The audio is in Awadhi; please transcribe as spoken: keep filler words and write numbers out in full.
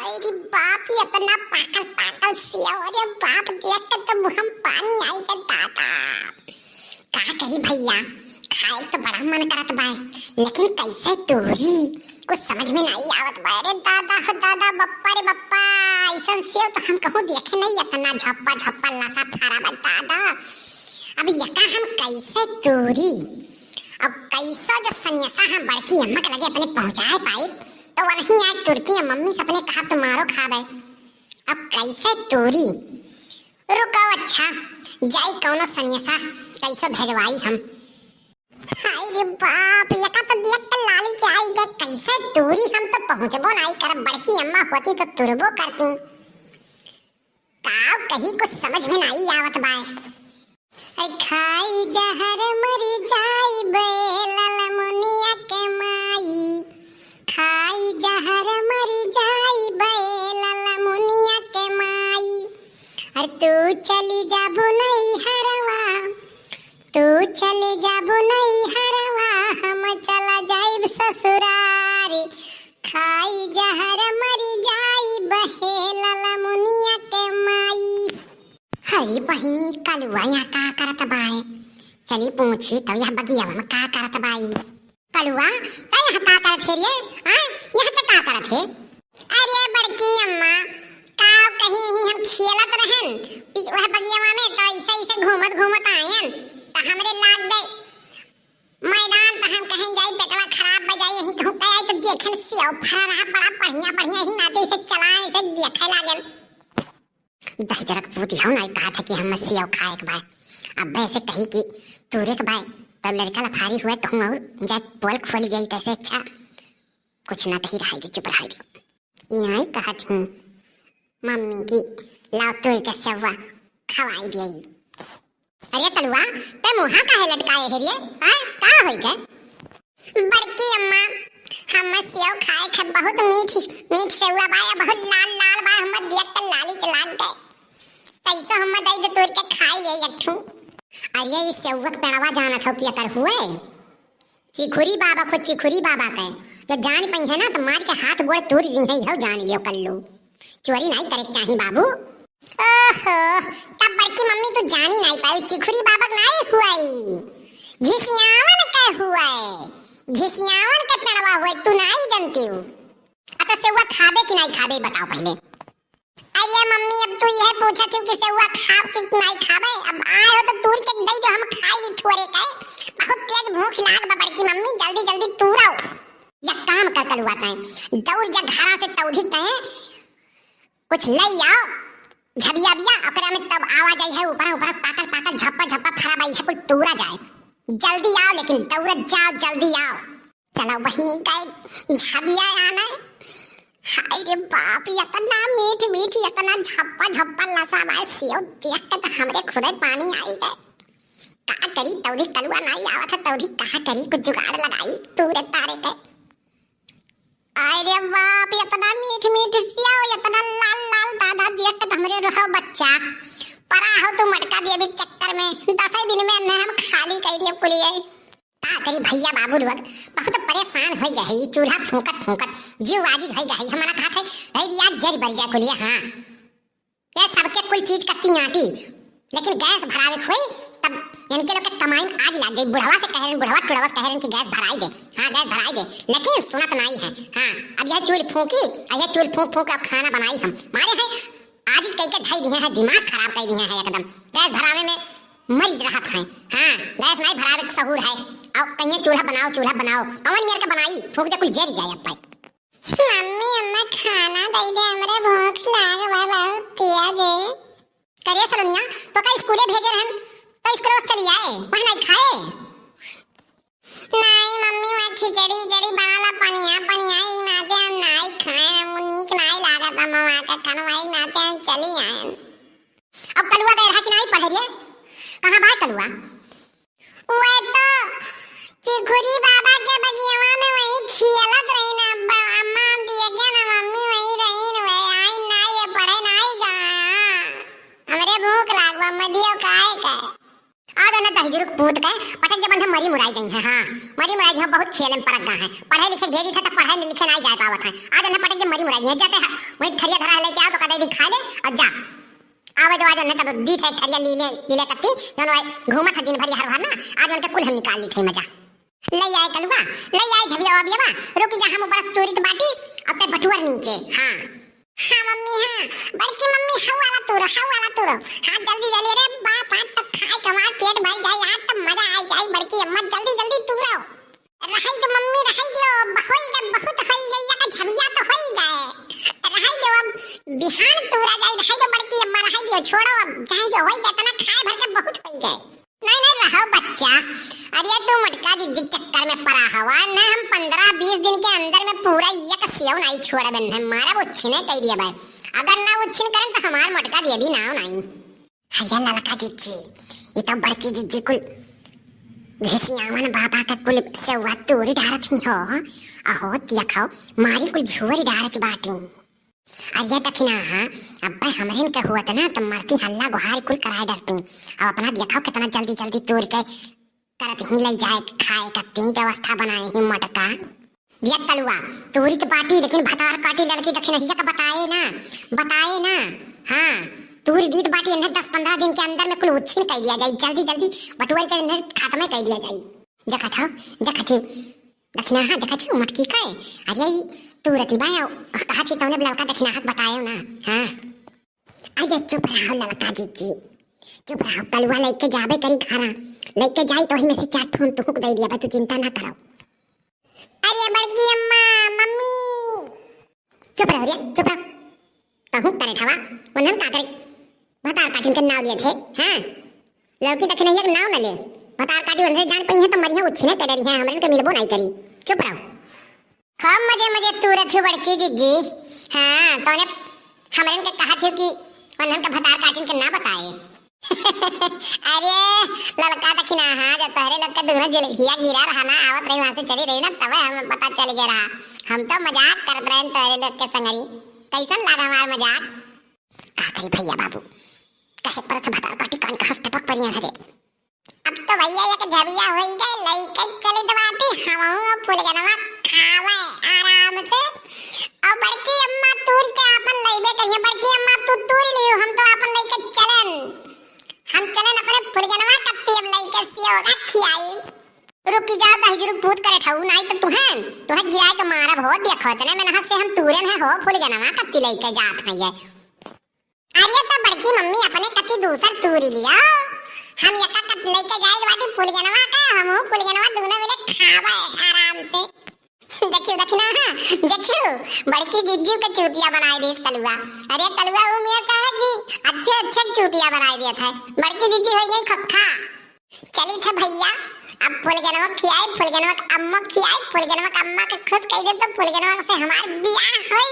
अरे बाप, ये इतना पाकल पाकल सेव, अरे बाप, देख के तो मुँह में पानी आई गया दादा। का करी भैया, खाए तो बड़ा मन करत बा, लेकिन कैसे तूरी, कुछ समझ में नहीं आवत बा। अरे दादा हो दादा, बप्पा रे बप्पा, ऐसन सेव तो हम कहूँ देखे नहीं, इतना झप्पा झप्पा लसा फरा बा दादा। अब यका हम कैसे तूरी, अब कैसो जो सनियसा हम बड़की अम्मा के लगे अपने पहुँचाए पाई, तो वही आज तुरती है मम्मी से अपने कहा तो मारो खाबे। अब कैसे तूरी, रुको अच्छा, जाई कौनो सनियसा कैसे भेजवाई हम। हाय रे बाप, यका तो देख के लाली जाई गए, कैसे तूरी, हम तो पहुँचबो नहीं करब, बड़की अम्मा होती तो तुरबो करती। काव कही कुछ समझ में नहीं आवत बाय। ऐ खाई जहर मरी जाई बे ललमुनिया के माई, खाई जहर मरी जाई बे ललमुनिया के माई। अरे तू चली जाबू नहीं हरवा, तू चली जाबू नहीं हरवा, हम चला जाइब ससुरारी। खाई जहर मरी जाई बहे ललमुनिया के माई। हरी बहिनी, कलुआ यहाँ का करत बाय? चली पूछी तो यह बगिया में का करत बाई। कलुआ, तै यहाँ का करत है रे? हाँ, यहाँ तो का करत है? अरे बड़की अम्मा, का कहीं ही हम खेलत रहन, पीछ-, वह बगिया में तो ऐसे ऐसे घूमत घूमत आयन, तो हमरे लाग गए मैदान, तो हम कहें जाई बेटवा खराब बजाई, यहीं कहूँ कहे आई तो देखें सेव फरा रहा, बड़ा बढ़िया बढ़िया ही नाते इसे चलाए, इसे देखे लागेन। दहिजरक पूत इहो नाई कहत है कि हम सेव खाए के बाय। अब वैसे कही कि तूरे के बाय, तब लड़का लफारी हुए कहूँ और जाए पोल खोल गई, कैसे अच्छा। कुछ ना कही, रहाई दे, चुप रहाई दे। ई नाई कहत ही मम्मी की लाओ तोड़ के सेवा खवाई दे। अरे कलुआ, ते मुँहा काहे लटकाए है रे? हाँ, का होई के? बड़की अम्मा, हम सेव खाए थे, बहुत मीठ, मीठ सेवा बा, बहुत लाल लाल बा, हम देख के लाली चला गए। कैसे हम दई दे तोड़ के खाई ले एक ठू। अरे ई सेवा के पेड़वा जानत हो कि एकर हुए? चिखुरी बाबा को, चिखुरी बाबा के। जो जान पई है ना तो मार के हाथ गोड़ तोड़ दी है, इहो जान लियो कल्लू। चोरी नाई करे के चाही बाबू। ओहो, तब बड़की मम्मी तू जानी नाई पाई, चिखुरी बाबा के नाई हुआई, घिसियावन के हुए, घिसियावन के पेड़वा हुए, तू नाई जानती हूँ। अ तो सेवा खाबे कि नाई खाबे, बताओ पहले। अरे मम्मी, अब तू यह पूछत हूँ कि सेवा खाब कि नाई खाबे? अब आए हो तो तूर के दे दो, हम खाई ली थोड़े के। बहुत तेज भूख लाग बा बड़की मम्मी, जल्दी जल्दी तूरो। या काम कर कलुआ तैं, दौड़ जा घरा से तौधी तैं, कुछ ले आओ, झबिया बिया, ओकरा में तब आवा जाई है, ऊपर ऊपर पाकल पाकल झप्पा झप्पा फरा बाई है, कुल तूरा जाए। जल्दी आओ, लेकिन दौड़त जाओ, जल्दी आओ। चलो बहिनी, गए झबिया आने। हाय रे बाप, इतना मीठ मीठ, इतना झप्पा झप्पा लसा बाय सेव देख के तो हमरे खुदे पानी आई गए। का करी, तौधी कलुआ नाई आवत है, तौधी का करी, कुछ जुगाड़ लगाई तूरे तारे के। अरे बाप, इतना मीठ मीठ सेव, इतना लाल लाल दादा, देख के तो हमरे रहो बच्चा परा हो तू मटका दिए भी चक्कर में, दस ही दिन में अन्ने हम खाली कर दिए पुलिये। का करी भैया बाबू लोग, बहुत परेशान हो गए है, ई चूल्हा फूंकत फूंकत जीव आजिज हो गए है। हम मना कहत है, भाई यार जरी बर जाए कुलिया, हाँ। ये सबके कुल चीज कत्ती आटी, लेकिन गैस भरावे के होई, तब इनके लोग के कमाई में आग लाग गई। बुढ़वा से कह रहे, बुढ़वा टुढ़वा से कह रहे कि गैस भराई दे, हाँ, गैस भराई दे, लेकिन सुनत नाई है। हाँ, अब यह चूल्ह फूंकी, और यह चूल्ह फूंक फूंक के अब खाना बनाई हम। मारे हैं, आजिज कई के धई दिए हैं, दिमाग खराब कर दिए हैं एकदम। गैस भरावे में मरीज रहत हैं। हाँ, गैस नाई भरावे के सहूर है। अब कहिए चूल्हा बनाओ, चूल्हा बनाओ, कौन मेर के बनाई, फूंक दे कुल जरी जाए अब पाई। मम्मी, अम्मा खाना दे दे, हमरे भूख लाग बा बहुत तेज है। करे सलोनिया, तो का स्कूले भेजे रहन, तो स्कूल से चली आए, वहाँ नहीं खाए। नहीं मम्मी, वहाँ खिचड़ी उचड़ी बनाला, पनिया पनिया ही नाते हम नहीं खाए, हम नीक नहीं लागत, हम वहाँ का खाना वही नाते हम चली आए। अब कलुआ गए रहा कि नहीं पढ़े रे? कहाँ बा कलुआ? वह तो चिखुरी बाबा के बगियवा में वही खियलत रही ना, अम्मा, अम्मा हम दिए के ना मम्मी वही रही न, वह आई ना, ये पढ़े ना आई गा। हमरे भूख लाग बा, मदियो खाए के। आ दो ना दहिजरू के पूत के, पटक के बंधे मरी मुराई जाई है, हाँ। मरी मुराई हैं, बहुत खेले में परक गा हैं। पढ़े लिखे भेजी थे तो पढ़े लिखे नाहीं जाए पावत हैं। आज उन्हें पटक दे मरी मुराई हैं, जाते हैं वहीं थरिया धरा है लेके आओ तो कदे दी खा ले और जा। आवे दो आज उन्हें तब दी थे थरिया लीले, लीले कत्ती, जौन वही घूमत है दिन भर हर भर ना, आज उनके कुल हम निकाल ली थे मजा। ले आए कलुआ, ले आए झबिया बियावा, रुकी जा हम ऊपर तूरित बाटी, अब तक बटुअर नीचे, हाँ। हाँ मम्मी, हाँ, बड़की मम्मी, हऊ वाला तूरो, हऊ वाला तूरो। हाँ, जल्दी, जल्दी, अरे बाप, आज तक खाए के हमार पेट भर जाई, आज तक मजा आई जाई, बड़की अम्मा, जल्दी, जल्दी तूरो। रहाई दो मम्मी, रहाई दो, अब होई गए, बहुत होई गए, या का झबिया तो होई गए। रहाई दो, अब बिहान तूरा जाई, रहाई दो बड़की अम्मा, रहाई दो, छोड़ो, अब जाए दो, होई गए, इतना खाए भर के बहुत होई गए। नहीं, नहीं, रहो बच्चा। अरे, तू मोटका जिज्जी के चक्कर में पड़ा हवा ना, हम पन्द्रह बीस दिन के अंदर में पूरा एक सेव नहीं छोड़बे, नहीं मारब, उच्छिने कह दिया भाई। अगर ना उच्छिन करन तो हमार मोटका देवी नाव नहीं। हैया ललका जिज्जी, ये तो बड़की जिज्जी कुल घिसियावन बाबा का कुल सेवा तोरी डारत ही हो। अहो, देखो, मारी कुल झोरी डारत बाटी। अरे दखिनहा, अब्बे हमरेन के हुअत ना, त मरती हल्ला गुहार कुल कराए डरती। अब अपना देखो कितना जल्दी जल्दी तोड़ के करत ही ले जाए खाए कत्ती व्यवस्था बनाए ही मोटका। ये कलुआ, तोरी तो बाटी, लेकिन भतार काटी लड़की दखिनहिया का बताए ना, बताए ना। हाँ, तोरी दीत बाटी इन्हें दस पन्द्रह दिन के अंदर में कुल उच्छिन कर दिया जाए, जल्दी जल्दी बटुअर के इन्हें खत्म कर दिया जाए। देखत हो, देखत हो, दखिनहा देखत हो, मटकी का है। अरे, ई तू रतिबा, कहा थी तौने ललका दखिनहा के बतायो ना। हाँ। अरे, चुप रहो ललका जिज्जी, चुप रहो, कलुआ लेके जाबे करी घरा, लेके जाई तो वही में से चार ठो हम तुहुक दे दिया, तू चिंता ना करो। अरे, बड़की अम्मा, मम्मी, चुप रहो रे, चुप रहो। तहूँ करे ठवा, उन्हन का करे? भतार काटिन के नाव लिए थे, हाँ? लौकी दखिनहिया के नाव न ले। भतार काटी उन्हन जान पई है तो मरिया उच्छिने के डरी है, हमरन के मिलबो नहीं करी। चुप रहो। खूब मजे मजे तू रथू बड़की जिज्जी। हाँ, तौने हमरन के कहा थी कि उन्हन के भतार काटिन के ना बताए। अरे, ललका दखिनहा, जब तोहरे लोग के दोनों जिलगिया गिरा रहा ना, आवत रही वहाँ से चली रही ना, तबे हमें पता चल गया रहा। हम तो मजाक करत रहे तोहरे लोग के संगरी। कैसन लागा हमार मजाक? का करी भैया बाबू, कहे परत भतार काटी कान का हंस टपक परिया हरे। अब तो भैया एक झबिया होई गए, लइके चलित बाटी, हमहू फुलगनवा खावे आराम से। और बड़की अम्मा तूर के आपन लइबे करिए, बड़की अम्मा तू तूर लियो, हम तो आपन लइके चलन, हम चलन अपने फुलगनवा कत्ती अब लइके सियो का खियाई। रुकी जाओ दहिजरू पूत करे ठऊ, नाई तो तुहें, तुहें गिराए के मारब हो, देखो इतने मेहनत से हम तूरेन है हो फुलगनवा कत्ती लइके जात है ये। अरे तो बड़की मम्मी अपने कत्ती दूसर तूरी लिया, हम यका कत लइके जाए बाटी फुलगनवा का, हमहू फुलगनवा दोनों मिले खावे आराम से। देखियो, देखियो ना, हाँ, देखियो, बड़की जिज्जी के चूतिया बनाए दिस कलुआ। अरे कलुआ, वो मियाँ कहे कि अच्छे, अच्छे चूतिया बनाए दिया था। बड़की जिज्जी हो गई खक्खा। चली थे भैया, अब फुलगनवा खियाए, फुलगनवा के अम्मा खियाए, फुलगनवा के अम्मा के खुश कह दे तो फुलगनवा से हमार बियाह हो